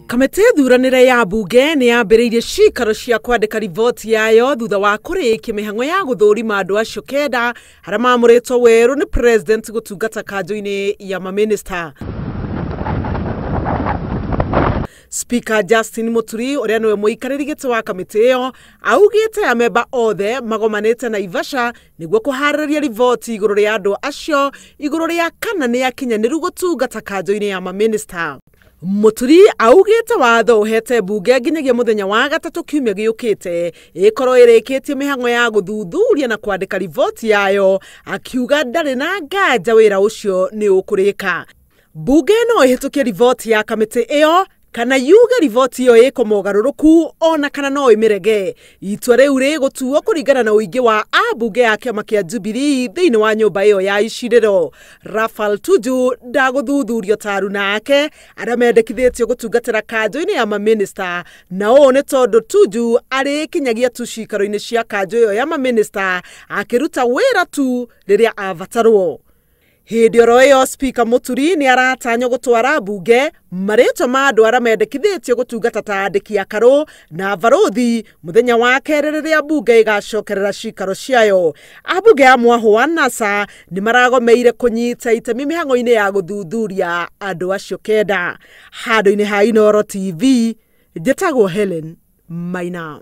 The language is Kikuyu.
Kamĩtĩ thuranĩre ya mbunge nĩ yambĩrĩirie ciikaro cia kwandĩka riboti yayo thutha wa kũrĩkia mĩhang'o ya gũthũrima andũ acio kenda arĩa maamũrĩtwo werũ nĩ president gũtungata kanjũ-inĩ ya mamĩnĩsta. Speaker Justin Muturi ũrĩa nĩwe mũikarĩri gĩtĩ wa kamĩtĩ ĩyo augĩte amemba othe magomanĩte Naivasha nĩguo kũharĩrĩria riboti igũrũ rĩa andũ acio igũrũ rĩa kana nĩ akinyanĩru gũtungata kanjũ-inĩ ya mamĩnĩsta. Muturi augĩte watho ũhete mbunge nginyagia mũthenya wa gatatũ kiumia gĩũkĩte ĩkorwo ĩrĩkĩtie mĩhang'o ya gũthuthuria na kwandĩka riboti yayo, akiuga ndarĩ na nganja wĩra ũcio nĩ ũkũrĩka. Mbunge no ĩhĩtũkie riboti ya kamĩtĩ ĩyo kana yuge riboti ĩyo ĩko mogarũrũku ona kana no ĩmĩrege. Itua rĩu rĩgũtuo kũringana na ũingĩ wa ambunge ya kĩama kĩa Jubilee thĩinĩ wa nyũmba ĩyo ya icirĩro. Raphael Tuju ndagũthuthurio ta aruna ake arĩa mendekithĩtio gũtungatĩra kanjũ-inĩ ya mamĩnĩsta, na ũũ nĩ tondũ Tuju arĩkinyagia tu ciikaro-inĩ cia kanjũ ĩyo ya mamĩnĩsta akĩruta wĩra tu rĩrĩa avatarwo. Hĩndĩ oro ĩyo Speaker Muturi nĩ aratanywo gũtwara mbunge marĩtwa ma andũ arĩa mendekithĩtio gũtungata ta andĩki akarũ na barũthi mũthenya wa kerĩ rĩrĩa mbunge ĩgacokerera ciikaro ciayo. Ambunge a mwahũ wa NASA nĩ maragomeire kũnyita itemi mĩhang'o-inĩ ya gũthuthuria andũ acio kenda. Handũ-inĩ ha Inooro TV, njĩtagwo Helen Maina.